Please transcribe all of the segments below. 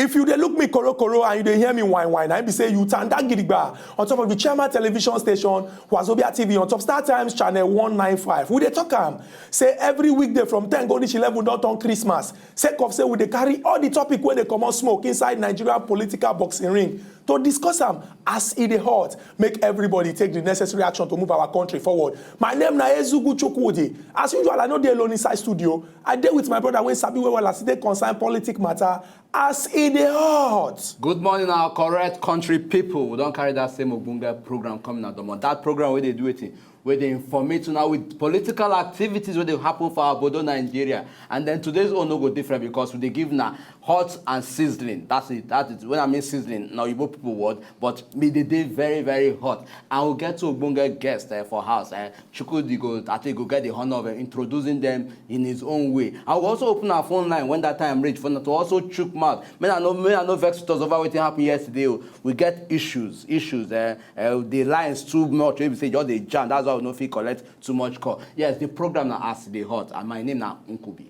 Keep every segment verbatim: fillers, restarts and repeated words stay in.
If you dey look me korokoro and you dey hear me whine whine, I be say you tanda gidigba on top of the Chairman Television Station, Wazobia T V, on top Star Times Channel one nine five. We dey talk am say every weekday from ten go reach eleven don turn Christmas, sake of say we dey carry all the topic wey dey comot smoke inside Nigerian political boxing ring to discuss am as e dey hot, make everybody take the necessary action to move our country forward. My name na Ezugu Chukwudi. As usual, I no dey alone inside studio. I dey with my brother wey sabi well well as e dey concern politic matter as e dey hot. Good morning, our correct country people. We don carry that same ogbonge program come na domo. That program wey dey do wetin? Wey dey informate una with political activities wey dey happen for obodo Nigeria. And then today's own no go different because we dey give na hot and sizzling. That's it. That is when I mean sizzling, na Oyibo people word, but me dey dey very, very hot. And we get two ogbonge guests eh, for house. Eh. Chukwudi go, I think, go get the honor of eh, introducing them in his own way. I will also open our phone line when that time reach for una to also chook mouth. May I no, may I no vex with us over wetin happen yesterday. Oh. We get issues, issues. Eh, eh, the lines too much. Wey be say just dey jam. That's why we no fit collect too much call. Yes, the program na as e dey hot, and my name na Nkubi.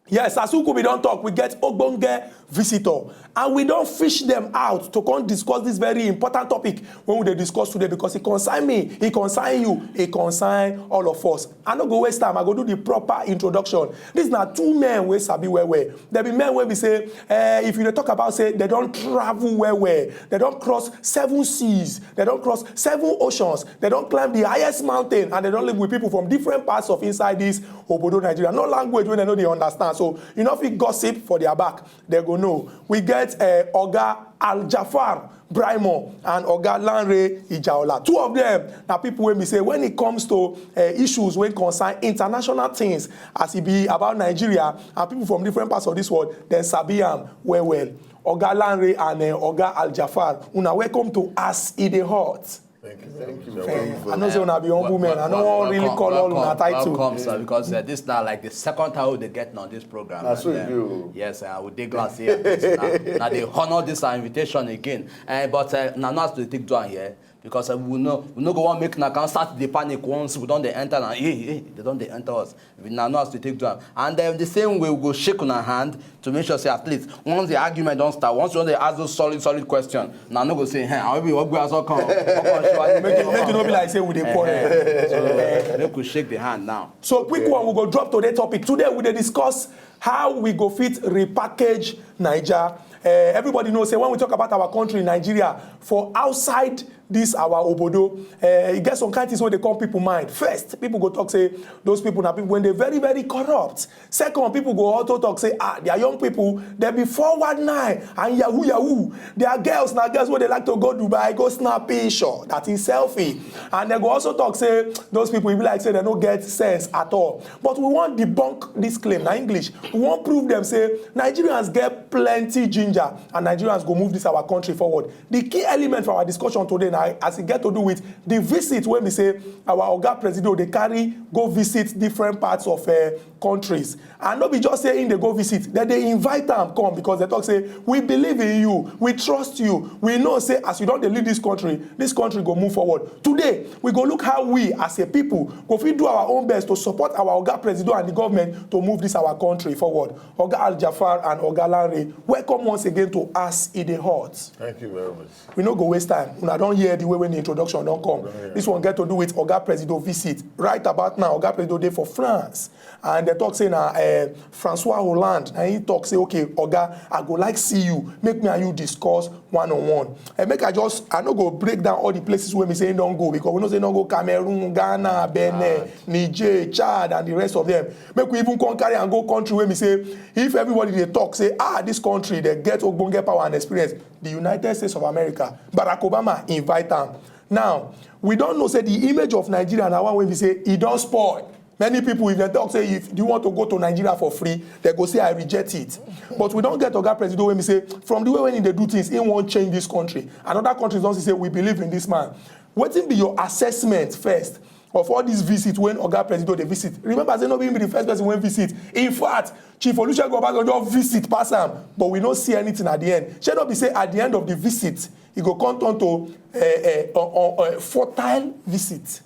Yes, as Nkubi don talk, we get ogbonge visitor, and we don fish them out to come discuss this very important topic wey we dey discuss today because e concern me, e concern you, e concern all of us. I no go waste time, I go do the proper introduction. These na two men wey sabi well well. Dem be men wey be say, eh, if you dey talk about say dem don travel well well, dem don cross seven seas, dem don cross seven oceans, dem don climb the highest mountain, and dem don live with people from different parts of inside this obodo Nigeria. No language wey dem no dey understand, so you no fit gossip for their back. Dem go know. We get eh, Oga Al Jafar Braimo and Oga Lanre Ijaola. Two of them na people wey be say when it comes to eh, issues wey concern international things, as e be about Nigeria and people from different parts of this world, dem sabi am well well. Oga Lanre and eh, Oga Al Jafar, una welcome to As E Dey Hot. Thank you. Thank you. I know say una be humble men. I no wan really call all una title. Welcome, sir, because uh, this na like the second time we dey get on this program. Na so And, e uh, be o. Yes, uh, we dey glad say uh, this na, na dey honor this our invitation again. Uh, but uh, na not to take do am here because uh, we no we no go wan make una come start the panic once we don dey enter na hey hey they don dey enter us. We na know as to take do am. And then the same way we go shake una hand to make sure say at least once the argument don start, once you don dey ask those solid solid questions, na no go say hey, I be ogbe aso kan. Make it, make it no be like say we dey quarrel. So make we shake the hand now. So quick one, we go drop today topic. Today we dey discuss how we go fit repackage Naija. Uh, everybody know say when we talk about our country Nigeria, for outside this our obodo, uh, e get some kind things wey dey come people mind. First, people go talk say those people na people wey dey very very corrupt. Second, people go also talk say ah their young people dem be four one nine and yahoo yahoo. Their girls na girls wey dey like to go Dubai go snap picture, that is selfie. And dem go also talk say those people e be like say dem no get sense at all. But we wan debunk this claim na English. We wan prove dem say Nigerians get plenty ginger and Nigerians go move this our country forward. The key element for our discussion today na as e get to do with the visit wey be say our oga Presido dey carry go visit different parts of uh, countries. And no be just say im dey go visit, dem dey invite am come because dem talk say we believe in you, we trust you, we know say as you don dey lead this country, this country go move forward. Today we go look how we as a people go fit do our own best to support our oga Presido and the government to move this our country forward. Oga Al Jafar and Oga Lanre, welcome once again to As E Dey Hot. Thank you very much. We no go waste time. Una don hear the way when the introduction don come. This one get to do with Oga Presido visit. Right about now, Oga Presido dey for France. And they talk say na uh, Francois Hollande. And he talk say, okay, Oga, I go like see you. Make me and you discuss one on one. And make I just, I no go break down all the places where me say he don go because we know say he don go Cameroon, Ghana, Benin, Niger, Chad, and the rest of them. Make we even come carry and go country where me say if everybody dey talk say ah this country dey get ogbonge power and experience, the United States of America, Barack Obama invite am. Now we don know say the image of Nigeria na one wey be say e don spoil. Many people if dem talk say if you want to go to Nigeria for free, dem go say I reject it. But we don get oga Presido wey be say from the way wey he dey do things, he wan change this country. And other countries don see say we believe in this man. Wetin be your assessment first of all these visits when oga Presido dey visit? Remember say no be him be the first person wey visit. In fact, Chief Olusegun Obasanjo visit pass am, but we no see anything at the end. Shey no be say at the end of the visit e go come turn to uh, uh, uh, uh, fertile visit?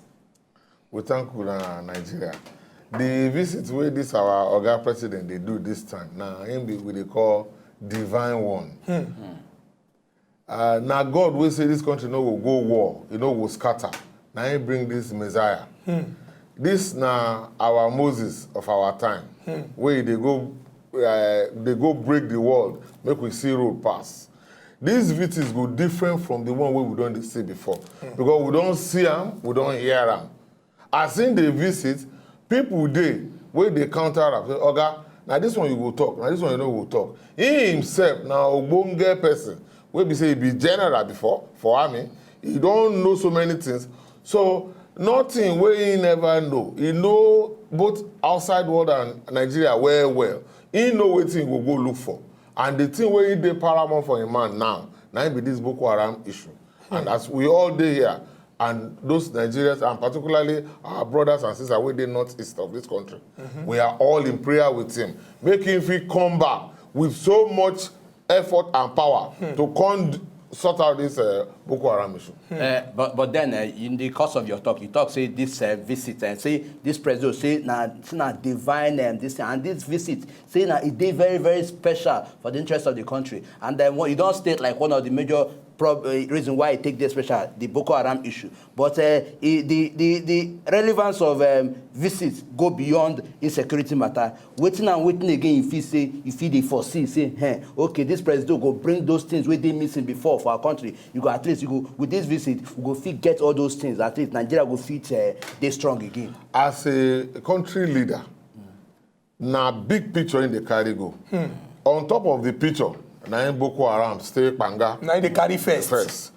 We thank una Nigeria. The visit wey this our oga president dey do this time na him be we dey call divine one. Uh, na God wey say this country no go go war, e no go scatter. Na him bring this Messiah. This na our Moses of our time, wey dey go uh, dey go break the world, make we see road pass. This visit go different from the one wey we don dey see before, because we don see am, we don hear am. As him dey visit, people dey wey dey counter am say, "Oga, na this one you go talk, na this one you no go talk." He himself na ogbonge person wey be say he be general before for army. He don know so many things. So nothing wey he never know. He know both outside world and Nigeria well well. He know wetin he go go look for. And the thing wey he dey paramount for him mind now, na him be this Boko Haram issue. And as we all dey here, and those Nigerians, and particularly our brothers and sisters wey dey northeast of this country, we are all in prayer with him. Make him fit come back with so much effort and power to come d- sort out this uh, Boko Haram issue. Uh, but but then uh, in the course of your talk, you talk say this uh, visit and say this president say na say na divine um, this thing, and this visit say na e dey very very special for the interest of the country, and then what you don state like one of the major prob- uh, reason why e take dey special, the Boko Haram issue. But uh, e, the the the relevance of um, visit go beyond insecurity matter. Wetin and wetin again you fit say, you fit dey foresee say, hey, okay, this president go bring those things wey dey missing before for our country. You go at least you go with this visit, we go fit get all those things. At least Nigeria go fit uh, dey strong again. As a country leader, na big picture in the carry go. On top of the picture, na im Boko Haram stay kpanga Na im dey carry first. first.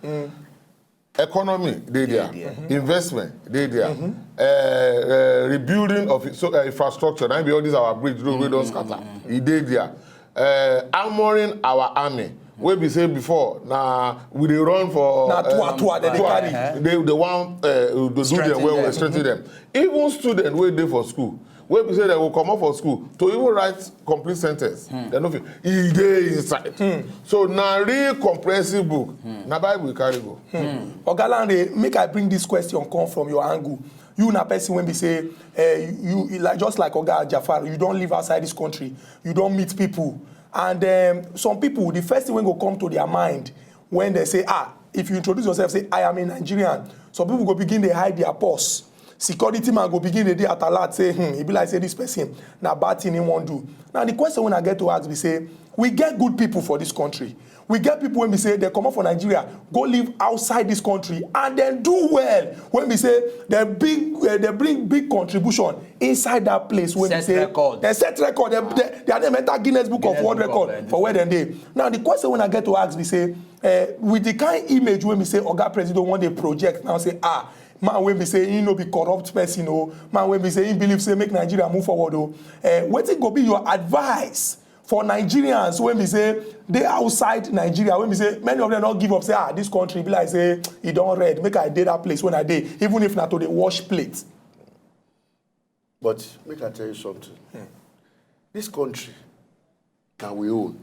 Economy dey there, investment dey there, uh, uh, rebuilding of so, uh, infrastructure, na im be all these our bridge road wey don scatter, e dey there. Uh, armoring our army, wey be say before na we dey run for Na uh, tua tua dem dey tua. Carry. They, they wan uh, to do Strengthen them well well, them. Strengthen them. Even student wey dey for school, wey be say dem go comot for school to even write complete sentence, dem no fit. E dey inside. So na real comprehensive book. Na Bible we carry go. Oga Lanre, make I bring this question come from your angle. You na person wey be say uh, you you like just like Oga Jafar, you don live outside this country, you don meet people, and um, some people, the first thing wey go come to their mind when they say, ah, if you introduce yourself, say, "I am a Nigerian," some people go begin dey hide their purse. Security man go begin dey dey at alert say, hmm, e be like say this person na bad thing he wan do. Now the question wey I get to ask be say, we get good people for this country. We get people wey be say they comot for Nigeria, go live outside this country, and then do well. Wey be say they big, uh, they bring big contribution inside that place. Wey be Set say record. They set record. They, they, their name enter Guinness Book of Guinness World Book of Record uh, for where dem dey. Now the question wey I get to ask be say, uh, with the kind image wey be say Oga President wan dey project now, say, ah, man wey be say he no be corrupt person o, man wey be say he believe say make Nigeria move forward o. Uh, wetin go be your advice for Nigerians wey be say dey outside Nigeria, wey be say many of them don give up, say, ah, this country be like say e don red, make I dey that place wey I dey, even if na to dey wash plate. But make I tell you something. This country na we own.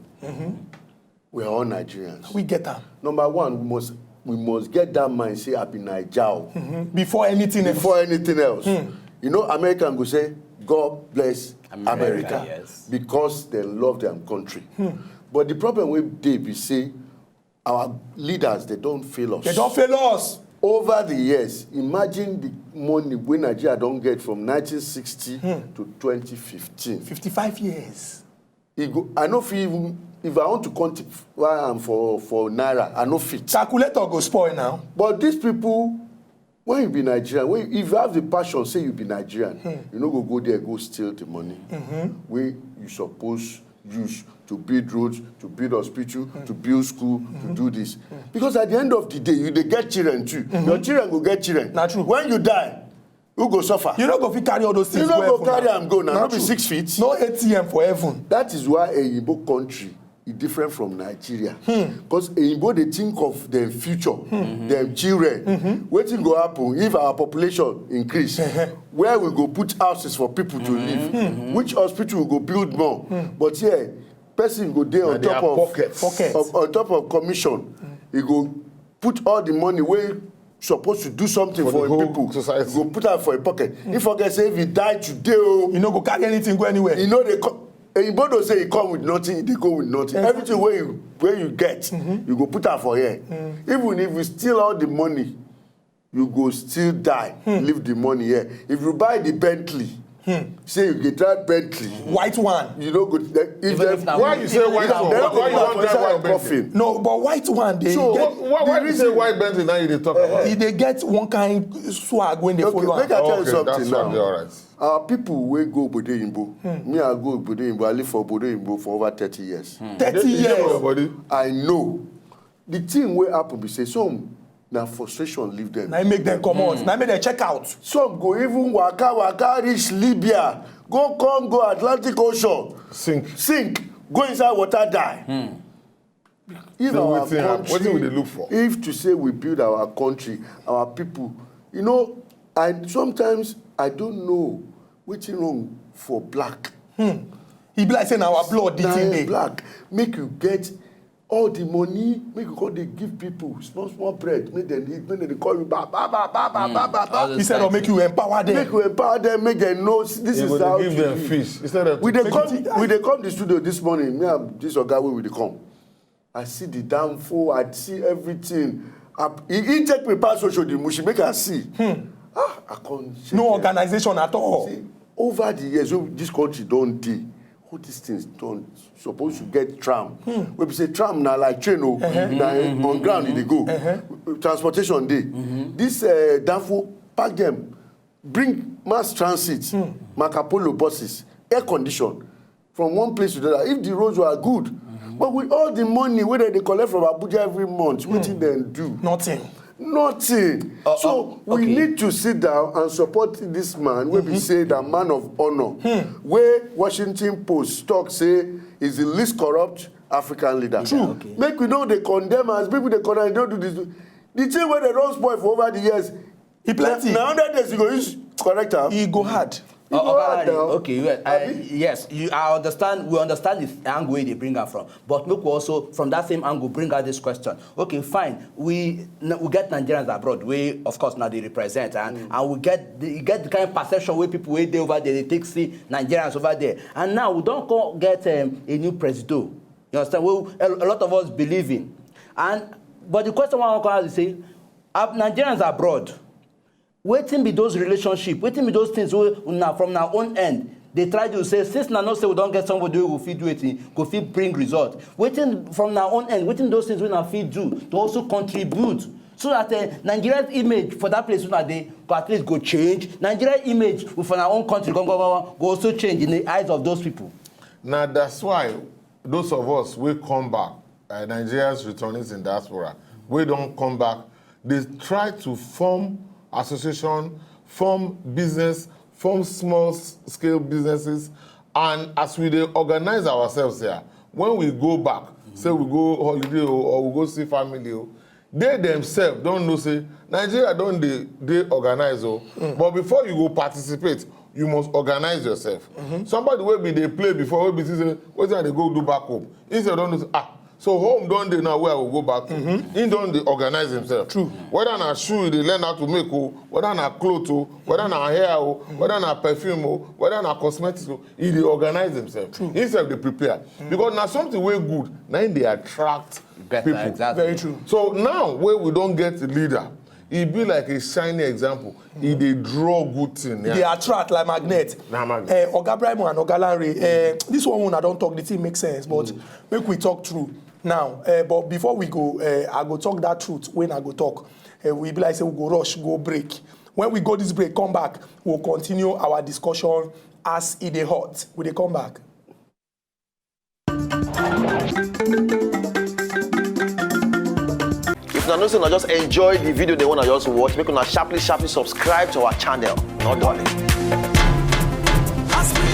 We are all Nigerians. We get am. Number one, we must we must get that mind say I be Naija o. Before anything else. Before anything else. You know, American go say, "God bless America," America, yes. Because they love their country. But the problem wey dey be say our leaders, they don't fail us. They don fail us. Over the years, imagine the money wey Nigeria don get from nineteen sixty to twenty fifteen. Fifty-five years. E go, I no fit even, if I want to quantify am for for naira, I no fit. Calculator go spoil now. But these people, when you be Nigerian, when if you have the passion, say you be Nigerian, you no go go there go steal the money wey you suppose use to build roads, to build hospital, to build school, to do this. Because at the end of the day, you dey get children too. Your children go get children. Na true. When you die, who go suffer? You no go fit carry all those You things. no Go go heaven carry now. am go now. Na No be true. Six feet. No A T M for heaven. That is why a Igbo country is different from Nigeria. Because Igbo dey think of their future, their children. Wetin go happen if our population increase? Where we go put houses for people to live? Which hospital we go build more? But here, person go dey on their top of pockets. Pocket. of on top of commission. He go put all the money wey suppose to do something For for, the him whole people. Society. He go put am for him pocket. He forget say if he die today o, You no go carry anything go anywhere. he no dey co- Oyibo don say e come with nothing, e dey go with nothing. Everything wey you, wey you get, you go put am for here. Even if you steal all the money, you go still die, leave the money here. If you buy the Bentley, say you dey drive Bentley, white one, you no go. If Even dem if na Why you say white one? Why you wan drive white Bentley? No, but white one dey. So get, why, why, why you say white Bentley now you dey talk about? E dey get one kind swag wey dey follow am. Okay, make I tell you something now. Our people wey go obodo oyinbo, me I go obodo oyinbo, I live for obodo oyinbo for over thirty years. Thirty years. I know. The thing wey happen be say some na frustration leave them. Na im make dem comot. Na im make dem check out. Some go even waka waka reach Libya, go Congo, Atlantic Ocean, sink, sink, go inside water, die. If our country, wetin we dey look for? If to say we build our country, our people, you know, I sometimes I don't know wetin wrong for black. E be like say na our blood the thing dey. Black, make you get all the money, make you come dey give people small small bread, make dem eat, make dem dey call you ba ba ba ba ba ba ba ba. Instead of make you empower them. Make you empower them, make dem know this is how to give them fish. Instead of we dey come, we dey come the studio this morning. Me and this oga wey we dey come. I see the danfo, I see everything. I, he, he take me pass Oshodi Mushi, make I see. Ah, I can't. No organization at all. See, over the years, wey this country don dey, all these things don suppose to get tram. Wey be say tram na like train o, na on ground e dey go. Transportation dey. This uh, danfo, park them, bring mass transit, Marco Polo buses, air condition, from one place to the other if the roads were good. But with all the money wey dem dey collect from Abuja every month, wetin dem do? Nothing. Nothing. So we need to sit down and support this man wey be say na man of honor, wey Washington Post talk say is the least corrupt African leader. True. Make we no dey condemn as people dey condemn, dey do this. The thing wey dem don spoil for over the years, e plenty. Na hundred days you go use correct am. E go hard. E go hard now. Okay, yes, I, yes, you, I understand. We understand the angle wey dey bring am from, but make we also from that same angle bring out this question. Okay, fine. We n- we get Nigerians abroad. We of course now dey represent, and and we get the, get the kind of perception wey people wey dey over there dey take see Nigerians over there, and now we don come get um, a new presido. You understand? Well, a, a lot of us believe in, and but the question I wan come ask is say, uh, Nigerians abroad, wetin be those relationship? Wetin be those things wey una from una own end dey try do? Say since una know say we don get somebody wey go fit do wetin go fit bring result, wetin from una own end, wetin those things wey una fit do to also contribute so that uh, Nigeria's image for that place una dey go at least go change. Nigeria image for our own country go, go, go, go also change in the eyes of those people. Now that's why those of us wey come back, uh, Nigerians returnees in diaspora, wey don come back, dey try to form association, form business, form small s- scale businesses, and as we dey organize ourselves here, when we go back, say we go holiday o, or we go see family o, they themselves don know say Nigeria don dey dey organized o. But before you go participate, you must organize yourself. Somebody wey be dey play before, wey be say wetin I dey go do back home, he sef don know say ah, so home don dey now wey I go go back to. He don dey organize himself. True. Whether na shoe he dey learn how to make o, whether na cloth o, whether na hair o, whether na perfume o, whether na cosmetics o, he dey organize himself. True. He sef dey prepare. Because na something wey good na him dey attract people. Exactly. Very true. So now wey we don get a leader, e be like a shining example. E dey draw good thing. E dey attract like magnet. Na magnet. Eh, Oga Brimo and Oga Lanre, eh, this one una don talk, the thing make sense, but make we talk true now. Eh, but before we go, eh, I go talk that truth when I go talk. Eh, we be like say we go rush, go break. When we go this break, come back, we'll continue our discussion as e dey hot. We dey come back. If una know say una just enjoy the video, they wanna just watch, make una sharply, sharply subscribe to our channel. No dulling. As we